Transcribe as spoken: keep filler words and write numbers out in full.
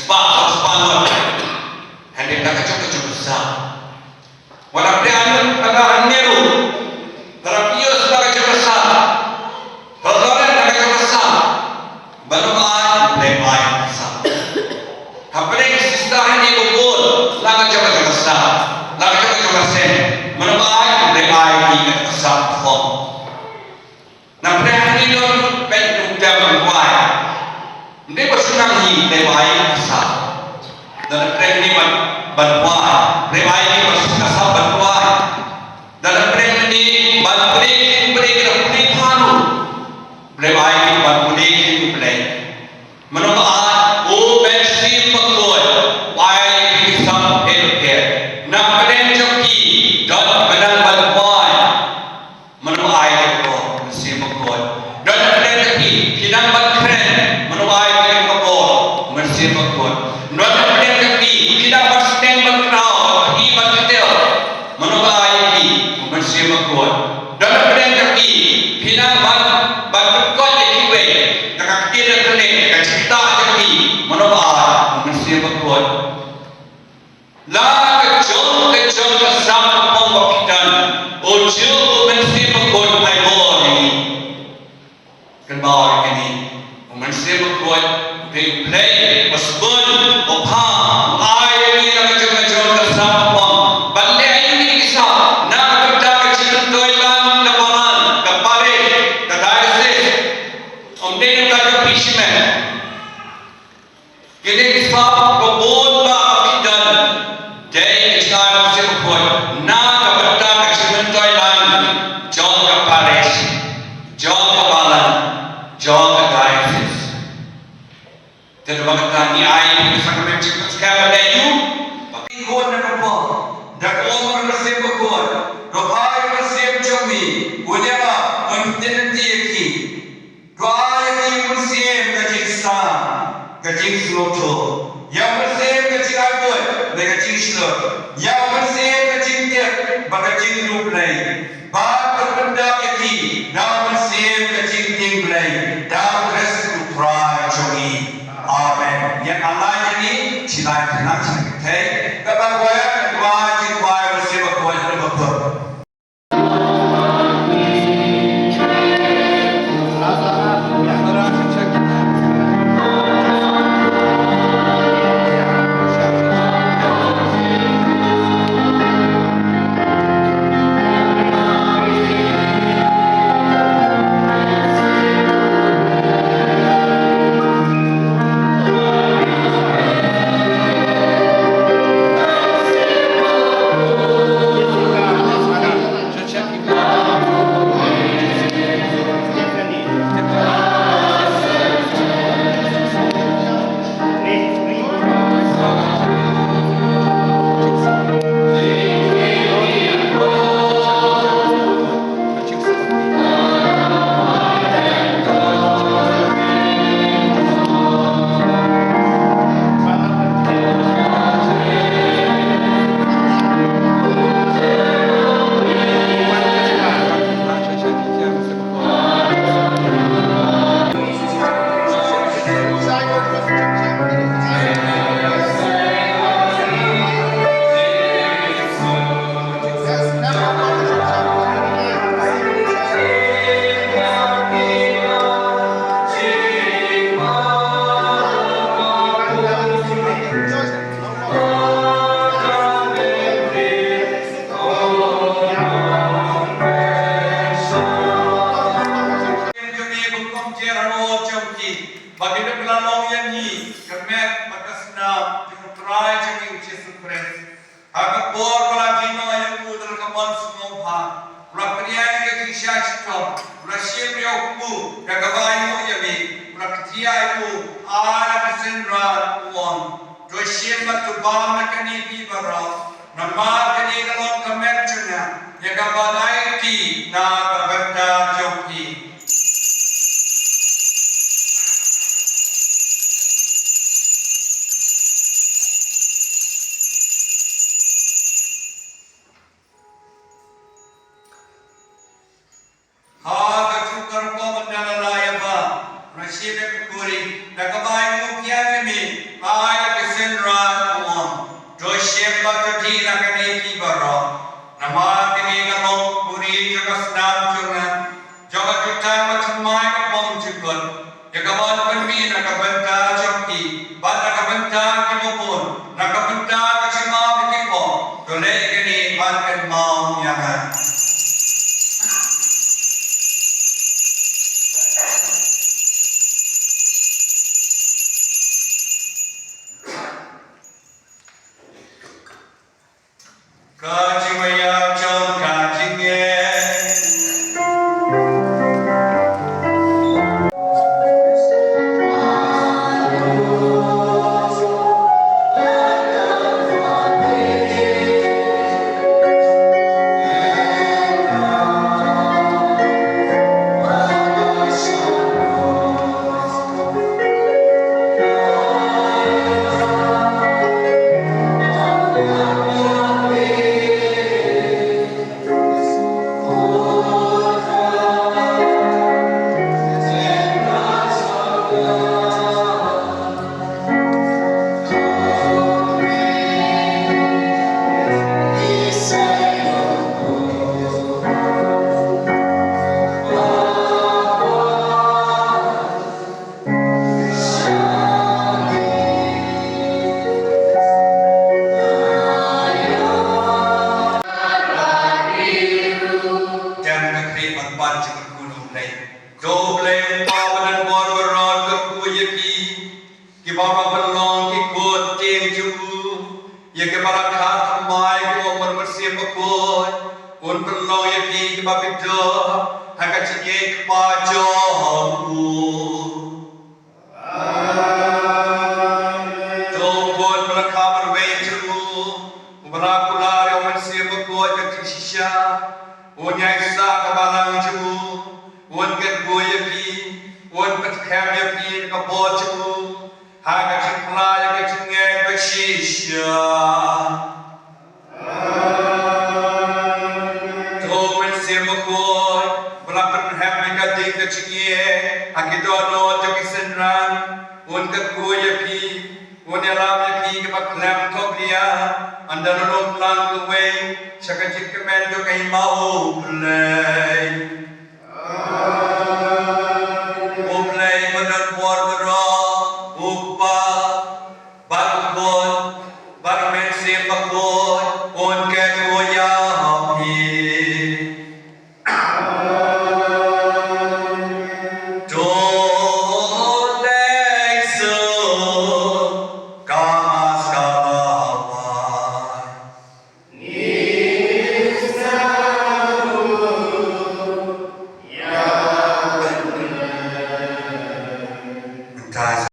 Spah, spah ngut. Hangne na ka jong ka jong ka sap. Wat la pdiang hangne ruh. Lada phi ïoh spah ka jong ka sap, lada phi ïoh na ka jong ka sap, mano ba ai? U Blei ba ai ka sap. Hapdeng ki sister hangne ba bun, la ka jong ka jong ka sap, la ka jong ka jong ka seng, mano ba ai? U Blei ba ai ka sap ka phong. Napdeng hangne don peit u tem ban duwai. Ym dei ba shu nang hi, dei ba ai ka sap. Don napdeng hangne ban, ban duwai. Dei ba ai ka sap ban duwai. Don napdeng hangne ban pule, pule ka pule panu. Dei ba ai ban pule ki pule. Mano ba ai? U Mynsiem Bakhuid. Ba ai ki sap pher pher. Napdeng jong ki don ba nang ban duwai. Mano ba ai ka bor? Mynsiem Bakhuid. Don napdeng jong ki, ki nang ban kren. Mano ba ai ka bor? Mynsiem Bakhuid. Don napdeng jong ki, ki nang ban sneng ban khraw, ban kti ban ktel. Mano ba ai ki? Mynsiem Bakhuid. Don napdeng jong ki, ki nang ban, ban pynkhuid ïa kiwei da ka ktien ka kyrteng, da ka jingktah jong ki. Mano ba ai? Mynsiem Bakhuid. La ka jong ka jong ka sap ka phong ba phi don, u Jisu u Mynsiem Bakhuid un ai bor ïa ngi. Kynmaw ïa kane, u Mynsiem Bakhuid u dei u Blei ba sbun, u bha, u ai ïa ngi la ka jong ka jong ka sap ka phong ban leh ïa ngi ki sap na ka bynta ka jingmyntoi lang ka balang, ka parish, ka diocese. Ym dei na ka jong phi shimet. Kine ki sap ba bun ba phi don, dei ka jingaiñ u Mynsiem Bakhuid na ka bynta ka jingmyntoi lang jong ka parish, jong ka balang, jong ka diocese. Te ba kata ngi ai ïa ka sakrament jingpynskhem ba dei ïa u, ba ki khun na ka por, da ka um u Mynsiem Bakhuid, to phai u Mynsiem jong me, u ïa ba, un tynti ïa ki. To ai ïa ki u Mynsiem ka jingsnam, ka jingsngewthuh. Ïa u Mynsiem ka jingai buit, ne ka jingshlur. Ïa u Mynsiem ka jingtip, bad ka jingduh Blei. Bad to pyndap ïa ki, da u Mynsiem ka jingtieng Blei. Da u Khrist u Trai jong ngi. Amen. Ïa Allah ïa ngi, shi lai khnang shi kynthei. Kaba kwah, kaba jingkwah, u Mynsiem Bakhuid, u Bakhuid. Ba ki dep la long ïa ngi ka met bad ka snam jong u Trai jong ngi u Jisu Khrist. Ha ka por ba la die noh ïa u da la ka mon sngewbha, u la pdiang ïa ka jingshah shitom, u la shim ïa u kpu da kaba ïoh ïa me, u la kjia ïa u, ai la ka synran u ong, to shim bad to bam na kane phi baroh. Namar kane ka long ka met jong nga, ïa kaba nai kti na ka bynta jong phi. Ha kajuh ka rukom ynda la lah ïa ba, u la shim ïa ka khuri, da kaba ai nguh kiar ïa me, ai ïa ka Tynrai u ong, to shim bad to dih na kane ki baroh, namar kane ka long ka puri jong ka snam jong nga, jong ka jutang bathymmai kaba bymjukut, ïa kaban pynmih na ka bynta jong phi bad na ka bynta ki babun, na ka bynta ka jingma ba ki pop. To leh kane ban kynmaw ïa nga. Ka jingmyntoi jong ka jingeh. Tem ka khlieh ban pan jingkyrkhu na U Blei. To U Blei u Kpa ba don bor baroh un kyrkhu ïa phi kiba la pynlong ki khun ktien jong u, ïa kiba la khot thymmai kum u Mynsiem Bakhuid, un pynlong ïa phi kiba phi don ha ka jingïeit kpa jong u. To u khun ba la kha marwei jong u, uba la kular ïa u Mynsiem Bakhuid ka jingshisha, un ïaisah ka balang jong u, un kyrkhu ïa phi, un pynskhem ïa phi da ka bor jong u ha ka jingphla ïa ka jingngeit ba shisha. To u Mynsiem Bakhuid ba la pynheh ïa ka ding ka jingïeit ha ki dohnud jong ki synran, un kyrkhu ïa phi, un ïalam ïa phi kiba khlem thok ïa, ynda la lum lang kawei sha ka jingkmen jong ka hima U Blei.